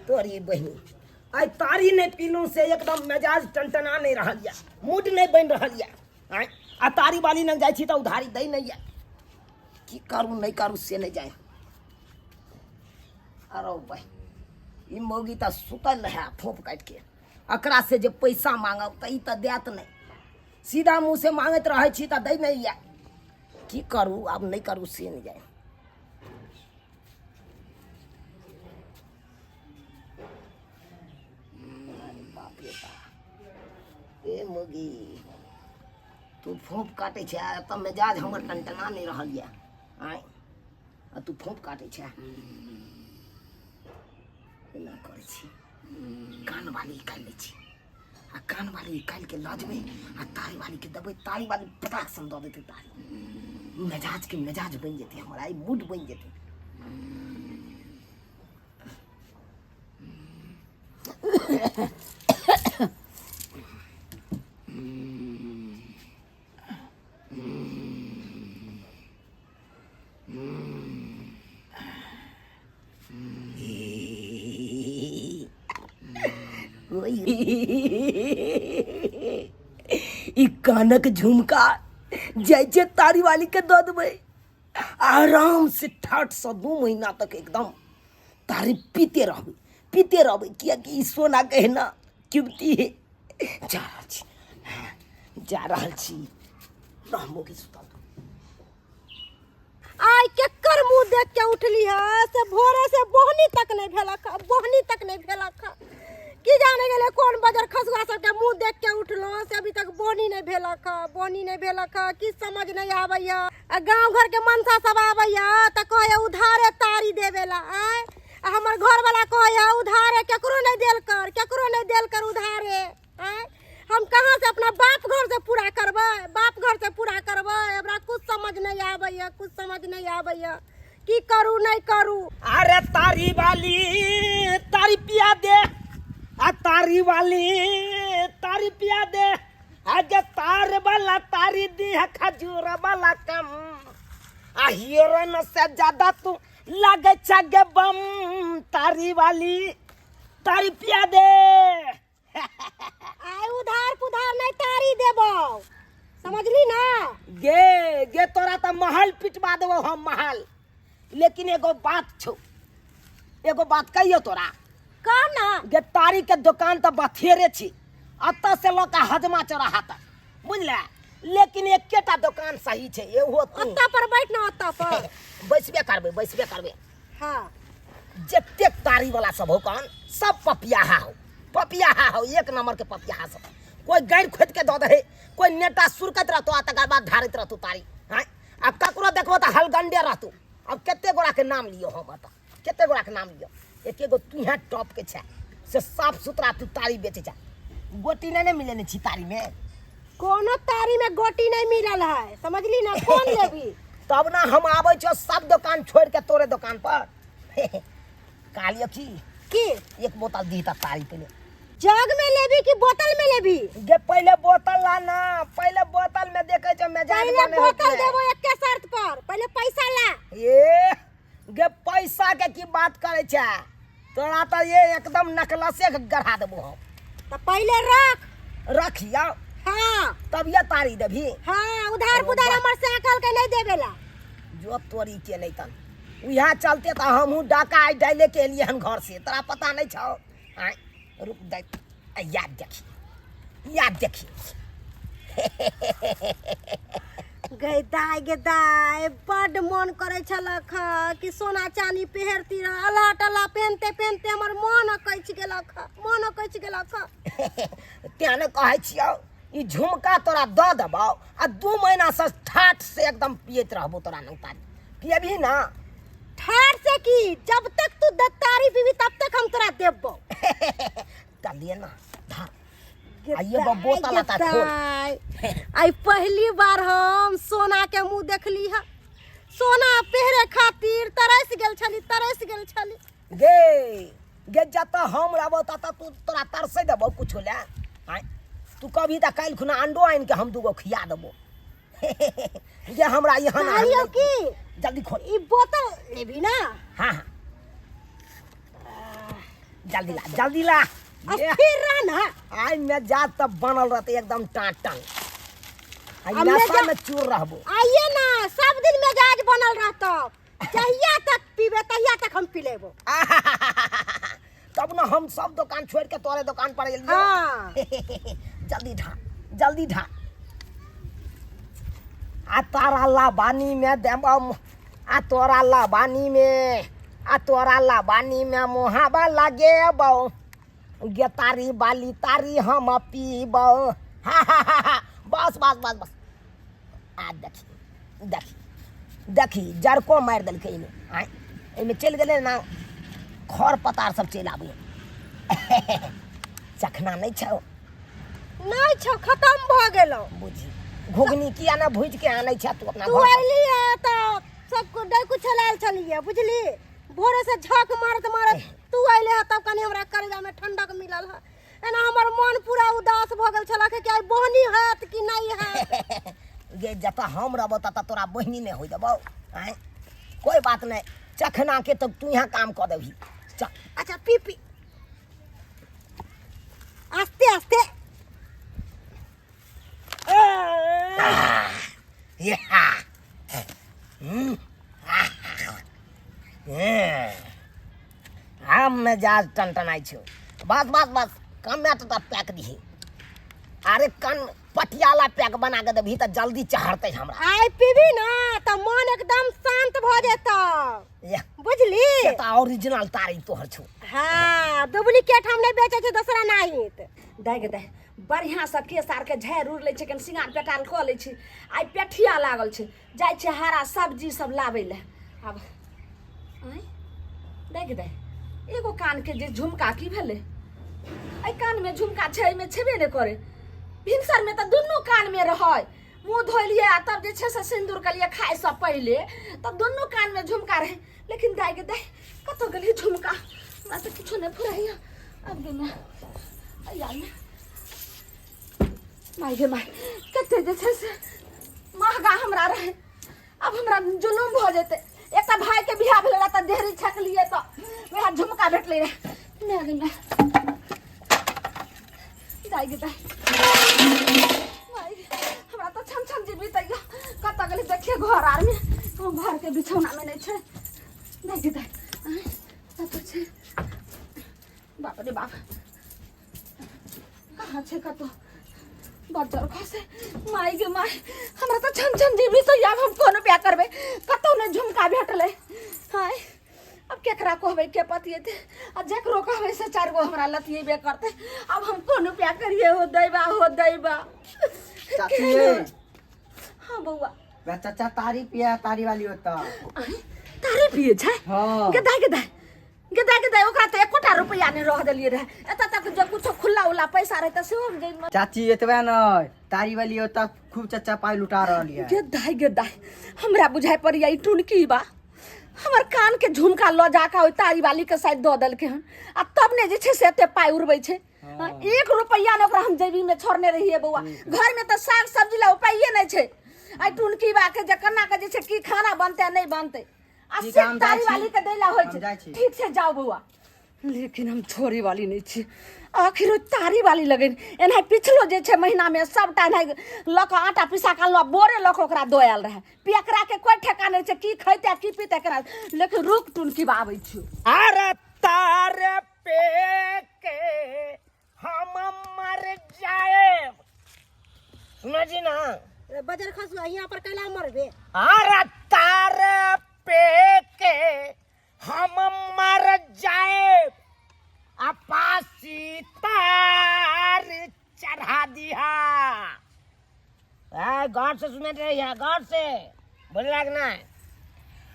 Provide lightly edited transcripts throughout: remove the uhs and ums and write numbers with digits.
तोरी बहिनी आइ तारी नहि पीलहुँ से एकदम मिजाज टनटना नहि रहल यऽ, मूड नहि बनि रहल यऽ। आँय, आ तारी वाली लग जाइ छी तऽ उधारी दै नहि यऽ। की करू नहि करू से नहि जाय। अरे भाई, ई मौगी तऽ सुतल रहए फोप काटि के। एकरा से जे पैसा मांगब तऽ ई तऽ देत नहि, सीधा मुँह से मांगैत रहै छी तऽ दै नहि यऽ। की करू आब नहि करू से नहि जाय। अरे बाप रे बाप, ए मौगी तू फोप काटै छै, एतऽ मिजाज हमर टनटना नहि रहल यऽ। आँय, आ तू फोप काटै छै, एना करै छी, कान वाली निकालि लै छी आ कान वाली निकालि के लऽ जेबै आ तारी वाली के देबै, तारी वाली पटाक सन दऽ देतै तारी। मिजाज के मिजाज बनि जेतै हमर, आइ मूड बनि जेतै। ई कानक झुमका जाइ छै तारी वाली के दऽ देबै, आराम से ठाठ से 2 महीना तक एकदम तारी पीते रहबै, पीते रहबै, कियाकि ई सोना के है ना कीमती है। जा रहल छी, जा रहल छी, रहमो की सुतल। आइ केकर मुंह देख के उठली है से भोरे से बोहनी तक नहीं भेलक, बोहनी तक नहीं भेलक। की जाने गेले कोन बजर खसुआ सबके मुंह देख के उठलो से अभी तक बोहनी नहीं भेलक, बोहनी नहीं भेलक। की समझ नहीं आबैया। आ गांव घर के मनसा सब आबैया त कहैया उधारे तारी देवेला। आय आ हमर घर वाला कहैया उधारे केकरो नहीं देल कर, केकरो नहीं देल कर उधारे। आय हम कहाँ से अपना बाप घर से पूरा करबै, बाप घर से पूरा करबै। हमरा कुछ समझ नहीं आबैया, कुछ समझ नहीं आबैया, की करू नहीं करू। अरे तारी वाली तारी पिया दे, आ तारी वाली तारी पिया दे, आगे तार वाला तारी दी है खजूर वाला कम, आ हीरोइन से ज्यादा तू लगे छगे बम, तारी वाली तारी पिया दे। आइ उधार पुधार नहीं तारी देबो, समझली ना? गे गे तोरा त महल पिटवा देबो हम, महल। लेकिन एगो बात छौ, एगो बात कहियो तोरा। कह ना। गे तारी के दुकान त बथेरे छी, अतऽ से लऽ के हजमा चौराहा तक, बुझले? लेकिन एकेटा दुकान सही छै, एहो तू। ओतऽ पर बैठ ना, ओतऽ पर। बैसबे करबै, बैसबे करबै। हाँ। जतेक तारी वाला सब हो कौन सब पपियाहा हो, पपियाहा हो, एक नंबर के पपियाहा सब। कोई गैर खोद के दऽ दे, कोई नेटा सुरकत रहतो आ तकर बाद ढारैत रहतो तारी। हाँ, आ ककरो देखबो तऽ हलगंडे रहतो। अब कते गोरा के नाम लियो हम, एतऽ कते गोरा के नाम लियो? एके गो तू यहाँ टॉप के छै से साफ सुथरा तू तारी बेचे छै। गोटी नहीं ने मिले ने छी तारी में? कोनो तारी में गोटी नहीं मिलल है, समझली ना? कोन लेबी? तब ना हम आबै छो सब दुकान छोड़ के तोरे दुकान पर। कहलियो की? की? एक बोतल दी त तारी पहले। जग में लेबी कि बोतल में लेबी? गे पहले बोतल ला ना, पहले बोतल में देखे छो मिजाज पहले बने होत बोतल है। देबो एके शर्त पर, पहले पैसा ला। ए गे पैसा के की बात करे छे तोरा, त ये एकदम नकलसे के गढ़ा देबो हम। त पहले रख। रखिया? हाँ। तब ये तारी देबी? हाँ, उधार पुधार हमर साइकिल के नहीं देबेला। जो तोरी के नहीं तन उहा चलते त हमहू डाका आइ डाले के एलिए हन घर से, तोरा पता नहीं छौ। आय रुक दे, याद देखी, याद देखी। गै दाय, गे दाय, बड्ड मन करै छलक हँ कि सोना चानी पहिरती रह। अल्लाह टल्ला पहनते पहनते हमर मन अकछि गेलक हँ, मन अकछि गेलक हँ। तें ने कहै छियौ ई झुमका तोरा दऽ देबौ आ 2 महीना से ठाठ से एकदम पियैत रहबो तोरा नंग तारी। पियबही ना? ठाठ से की, जब तक तू दत्तारी पीबी तब तक हम तोरा देबो। कर लिए ना धार। आइए बा बोतल आता खोल। आई पहली बार हम सोना के मुंह देखली है। सोना पहिरे खातिर तरस गेल छली, तरस गेल छली। गे गे जत हम रहबो तत तू तोरा तरसे देबो कुछो ले। आय तू कभी त काल्हि खुना अंडो आनि के हम दूगो खिया देबो। ये हमरा यहाँ ना कहलियौ की? जल्दी खोल। ई बोतल लेबी ना? हाँ, हाँ। जल्दी ला जल्दी ला। ये, स्थिर रह ना। आइ में जा तब बनल रहते एकदम टाट टांग। आइ अब मैं नशा जा- में चूर रहबो। आइए ना, सब दिन मिजाज बनल रहतो, जहिया तक पीबे तहिया तक हम पी लेबो। तब ना हम सब दुकान छोड़ के तोरे दुकान पर एलियो। हाँ। जल्दी ढा जल्दी ढा। आ तारा लाबानी में देबो, आ तोरा लाबानी में, आ तोरा लाबानी में मोहाबा लगेबो, गे तारी बाली तारी हम पीबो। हा हा हा हा, बस बस बस बस। आ देखी देखी देखी, जरको मारि देलकै एहिमे। आँय, एहिमे चलि गेलै ना खर पतार सब चलि आबैए। चखना नहि छौ? नहि छौ, खत्म भऽ गेलौ। बुझी घुघनी किया ने भुजि के आनै छै तू अपना तू घर पर? अयली है तऽ सब डाकू छलायल छलियै बुझली, भोरे से झक मारत मारत तू अयले है तब कनी हमरा करेजा में ठंडक मिलल है। एना हमर मन पूरा उदास भऽ गेल छल कि आइ बोहनी हैत कि नहि हैत। गे जतऽ हम रहबौ ततऽ तोरा बहिनी नहि होइ देबौ। आँय, कोइ बात नहि, चखना के तब तू यहाँ काम कऽ देबही। चल। अच्छा पी पी, आस्ते आस्ते। हम मिजाज टनटनाइ छौ। बस बस बस, कमे तऽ पैक दिही। अरे कन पटियाला पैक बना के देबही तऽ जल्दी चढ़तै हमरा। आइ पीबी ना तऽ मन एकदम शांत भऽ जेतौ। ये, बुझली? से तऽ ओरिजिनल तारी तोहर छौ। हाँ, डुप्लीकेट हम नहि बेचै छी दोसरा नाहित। दाइ गे दाइ, बढ़िआँसँ केश आरके झाड़ि उड़ि लै छै, कनि सिंगार पेटार कऽ लै छी। आइ पेठिया लागल छै, जाइ छै हरा सब्जी सब लाबै लए। आब आँय दाइ गे दाइ, एगो कानके जे झुमका की भेलै? एहि कानमे झुमका छै, एहिमे छेबे नहि करै। भिनसरमे तऽ दुनू कानमे रहै। मुँह धोलियै आ तब जे छै से सिन्दूर केलियै खाइसँ पहिले, तब दुनू कानमे झुमका रहै। लेकिन दाइ गे दाइ, कतऽ गेलै झुमका? हमरा तऽ किछो नहि फुराइया। आब गे माय, अइया ने माय गे माय, कते जे छै से महगा हमरा रहै। आब हमरा जुलुम भऽ जेतै। एकटा भाइके बियाह भेलै रहै तऽ देहरी छकलियै तऽ वएह झुमका भेटलै रहै। माय गे माय, दाइ गे दाइ, माय गे, हमरा तऽ छन छन जीबी तैयो। कतऽ गेलै देखिए, घर आरमे घरके बिछौनामे नहि छै। दाइ गे दाइ, आँय, कतऽ छै? बाप रे बाप, कहाँ छै? कतऽ बज्जर खसे? माय गे माय, हमरा तऽ छन छन जीबी तो आब हम कोन बियाह करबै? कतौ नहि झुमका भेटलै। हाय, अब केकरा कहबै, के पतिएतै? आ जकरो कहबै से चारि गो हमरा लतिएबे करतै। आब हम कोन उपाय करिए? हो दैबा, हो दैबा। चाची ये। हाँ बौआ। वह चाचा तारी पिया, तारी वाली होता। आँय, तारी पिए छै? हाँ। गेदा गेदा गेदा गेदा, ओकरा तऽ एकोटा रुपैआ नहि रह देलियै रहए। एतऽ तक जे कुछो खुल्ला उल्ला पैसा रहै तऽ सेहो जे चाची एतबे नहीं, तारी वाली होता खूब चाचा पाई लुटा रहल है। गे दाइ गे दाइ, हमरा बुझाइ पड़ैया ई टुनकी बा हमर कान के झुमका लऽ जाकऽ ओहि तारी वाली के शायद दऽ देलकै हन, आ तब ने जे छै से एते पाइ उड़बै छै। हाँ। एक रुपैआ ने ओकरा हम जेबी में छोड़ने रहिए बौआ। घर में तऽ साग सब्जी ला उपाये नहि छै। आइ टुनकी बा के जे केना के जे छै की खाना बनतै आ नहि बनतै, आ ठीक है, सिर्फ हम जाइ तारी छी। वाली के दै ला होइ हम छै। जाइ छी। ठीक छै, जाउ बौआ। लेकिन हम छोड़े वाली नहि छी। आखिर ओ तारी वाली लगन एना पिछलो जे छै महीना में सबटा एना लऽ कऽ आटा पिसा कऽ अनलहुँ, बोरे लऽ कऽ ओकरा दऽ आयल रहै। पियकरा के कोइ ठेका नहि छै, की खैतै आ की पीतै केना। लेकिन रुक टुनकी बा, आबै छियौ। अरे तारे पे के हम मर जाए, सुना जी ना। रे बजर खसुआ, यहाँ पर कैला मरबे? अरे तारे पे के हम मर जाए, अपासी तार चढ़ा दिया। ए, गौर से सुने रही है, गौर से बोल ना।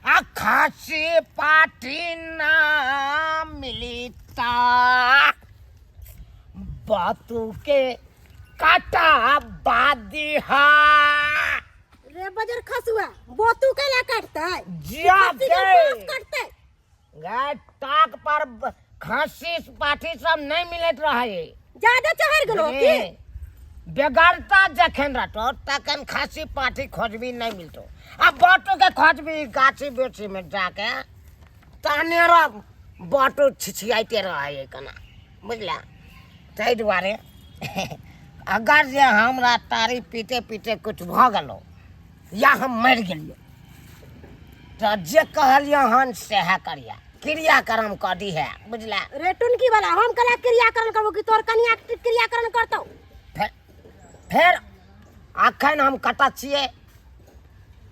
आ खांसी पाटी ना मिली ता बातू के काटा बादिहा। रे बजर खसुआ, बोतू कैला काटतै? जिया खस्सी के दे। बाँस काटतै। गाय टाक पर खांसी पाठी सब नहीं मिलत रहे। ज्यादा चढ़ गेलो की? बेगरता जखन रहतो तखन खांसी पाठी खोजबी नहीं मिलतो, आ बाटू के खोजबी गाछी बेची में जाके तहने रह बाटो छिछियाइते रहै कना, बुझला? ताहि दुआरे अगर जे हमरा तारी पीते पीते किछु भऽ गेलौ या हम मरि गेलियै तऽ जे कहलियै हन सएह करिया, क्रियाक्रम कऽ दिहे, बुझला? रे टुनकी वाला, हम केना क्रियाकरण करबो कि तोहर कनिया क्रियाकरण करतौ? फेर अखन हम कतऽ छियै?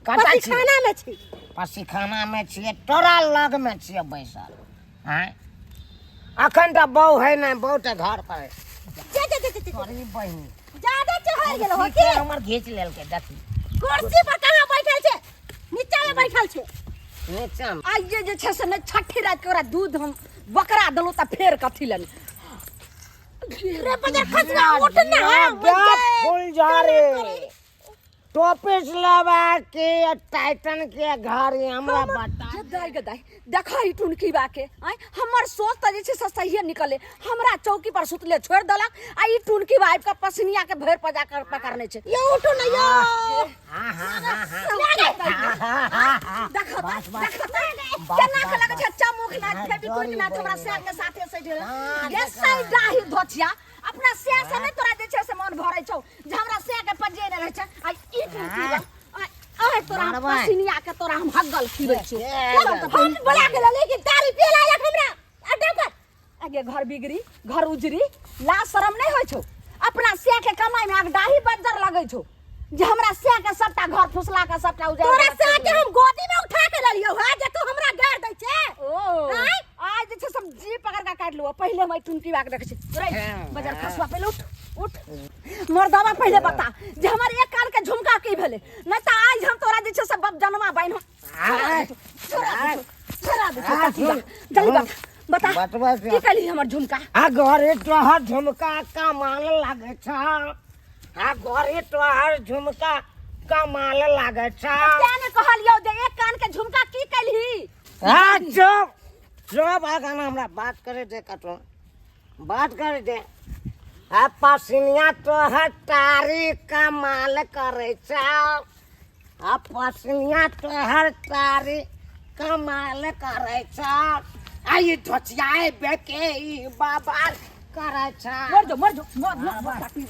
कतऽ छियै? पसीखाना में छी। पसीखाना में छियै, तोरा लग में छियै बैसल। आँय, अखन तऽ बहु है नहि, बहु तऽ घर पर है। जे जे जे जे जे। तोरी बहिनी ज्यादा चढ़ गेल हो कुर्सी की के हमर घीच लेलकै, देखी। कुर्सी पर कहाँ बैठल छै? नीचा में बैठल छै। नीचा में। आइए जे छै से नहि छठी राति के ओकरा दूध हम बकरा देलहुँ तऽ फेर कथी लए रे बजर खसुआ, उठ ना। फूल जा रे टोपिस लेबा के टाइटन के घर हमरा बता। जे दाइ गे दाइ, देखा ई टुनकी बा के। आँय, हमर सोच तऽ जे छै से सहिए निकले। हमरा चौकी पर सुतले छोड़ि देलक आ ई टुनकी बा आबि कऽ पसनिया के भरि पजा कर पकड़ने छै। यो उठो ना यो। हाँ हाँ हाँ हाँ। देखो बस, बस। देखो बस, केना के बस, लगै छै बस। चमुख नाच हाँ, फेविक्विक जोरी नाच हमरा बहिनी। सैर के साथे सटि गेलै। हाँ, गे देखा। सै डाही धोचिया, अपना सैर से नहि तोरा जे छै से मन भरै छौ जे हमरा सैर के पजे नहि रहै छै। आ ई टुनकी बा आइ तोरा हम मारबै। पसिनिया के तोरा हम हग्गल खिबै छियौ। ए, चल तऽ हम बोला गेलो लेकिन तारी पिए लायक हमरा अड्डा पर। आगे घर बिगड़ी घर उजरी, लाज शरम नहि होइ छौ? अपना सैर के कमाई में आग डाही बज्जर लगै छौ जे हमरा सैर के सबटा घर फुसला के सबटा उजाड़ तोरा देलक। सैर के हम गोदी में उठा के ललियौ हा जे तू हमरा गार दै छे। ओ आँय? आइ जे छै सब जी पकड़ के काटि लू। पहिले हम टुनकी बाग देखै छी रे। हाँ। बजार खसुआ, पहिले उठ उठ मर्दावा, पहिले बता जे हमर एक कान के झुमका की भेलै, नहि तऽ आज हम तोरा जे छै से बप जनमा बान्हि आय, छोड़ा आय। छोड़ा दे आ, छौ। सुन, जल्दी सुन। बता बता। बतबै छी। की कहली हमर झुमका? आ घरे तोहर झुमका कमाल लागै छ, आ घरे तोहर झुमका कमाल लागै छ। तें ने कहलियौ जे एक कान के झुमका की कैलही? आ चुप चुप, आगाँ हमरा बात करे दे, कतौ बात करे दे। आ पसिनिया तोहर तारी कमाल करे छ, आ पसिनिया तोहर तारी कमाल करे छ, आ ई धोचियाए बेके ई बाबा करे छ। मर जो मर जो मर मर मर काटी।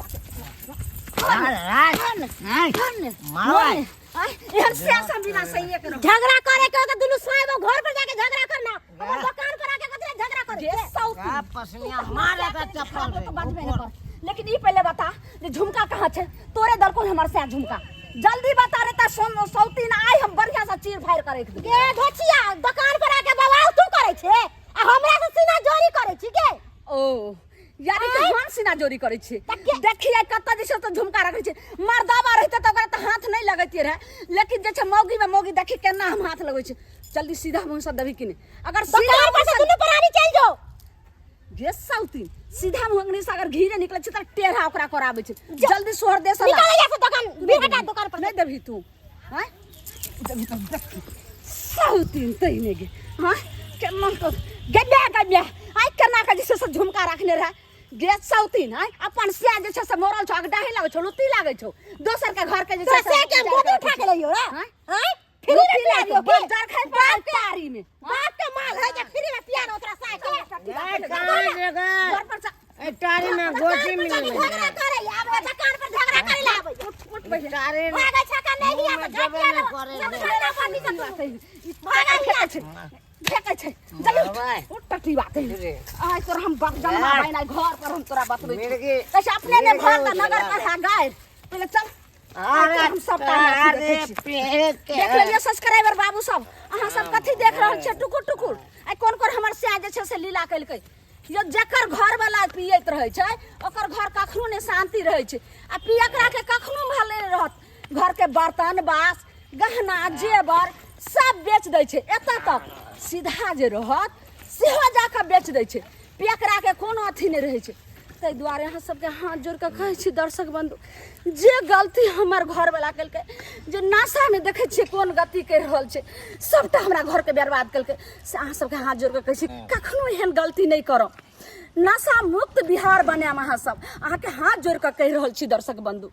मार। एहन से बिना सही के झगड़ा करे के हो त दुनू साहेब घर पर जाके झगड़ा करना, हमर दुकान पर आके कथी झगड़ा करे जे छे? सौती का पसिनिया मारे का चप्पल रे। तो बजबे नहि कर, लेकिन ई पहिले बता जे झुमका कहाँ छै? तोरे दरकोन हमर से झुमका, जल्दी बता रे। ता सोन सौती ना आइ हम बढ़िया से चीर फाड़ करे के। गे धोचिया, दुकान पर आके बवाल तू करे छे आ हमरा से सीना जोरी करे छी गे? ओ यानी कि हम सीना जोरी करै छी? तऽ देखिए कतऽ जे छै तऽ झुमका रखै छै। मर्दाबा रहिते तऽ ओकरा तऽ हाथ नहि लगैतियै रहए, लेकिन जे छै मौगी में मौगी, देखी केना हम हाथ लगै छै। जल्दी सीधा मुँह से देबही कि नहि? अगर सीधा दुकान पर से दुनू प्राणी चलि जो। गे सौती, सीधा मुँह अंगनी से अगर घीरे निकलै छै तऽ टेढ़ा ओकरा कराबै छै। जल्दी सोहर दे साला। निकल जा से दुकान भी, हटा दुकान पर। नहि देबही तू? आँय, देबही तऽ देखी सौतीन तहिने गे। हाँ, केना कऽ गम्या गम्या आइ केना कऽ जे छै से झुमका रखने रहै गे सौतीन? आँय, अपन सैह जे छै से मरल छौ, डाही लागै छौ, लुत्ती लागै छौ, दोसर के घर के जे तोरा छै से से के हम गोदी उठा के लइयो रे? आँय? आँय, फ्री में लुत्ती पिया लागै दियो छौ, बज्जर खाइ पड़ल तारी में। बाप के माल है जे फ्री में पिया न तोरा साय के? कहाँ जगह घर पर से ए टारी में गोटी दुकान पर मिल जाके झगड़ा करे आबे, दुकान पर झगड़ा करे ला आबे। उठ उठ पहिले। टारी भागै छै का नहीं मुँह आ में त देबे झटिया नहि लो करे सब रे। झगड़ा पर निकल ई भागै फेकै छै फेकै छै। जल्दी उठ। बाबा। उठ टटी बात है। रे। आइ तोरा हम बाप जनमा यार। बहिन, आइ घर पर हम तोरा बतबै छी। मिर्गी। कैसे अपने ने मिर्गी घर त उजला। नगर पर है गाय। पहिले चल, आइ अरे तोरा हम सबटा अथी अरे देखै छी। पेट के देख लेलियै सब्सक्राइबर बाबू सब, अहाँ सब कथी देख रहल छियै टुकुर टुकुर? आइ कोन कोन हमर सैह जे छै से लीला केलकै यो? जकर घर वाला पियैत रहै छै ओकर घर कखनो नहि शांति रहै छै, आ पियकरा के कखनो भले रहत। घर के बर्तन बास गहना जेवर सब बेच दै छै, एतऽ तक सीधा जे रहत सेहो जाकऽ बेच दै छै। पियकरा के कोनो अथी नहि रहै छै। ताहि दुआरे अहाँ सबके हाथ जोड़ि कऽ कहै छी दर्शक बन्धु, जे गलती हमर घरवला केलकै, जे नशामे देखै छियै कोन गति करि रहल छै, सबटा हमरा घरके बर्बाद केलकै, से अहाँ सबके हाथ जोड़ि कऽ कहै छी, कखनो एहन गलती नहि करब। नशा मुक्त बिहार बनायब अहाँ सब, अहाँके हाथ जोड़ि कऽ कहि रहल छी दर्शक बन्धु।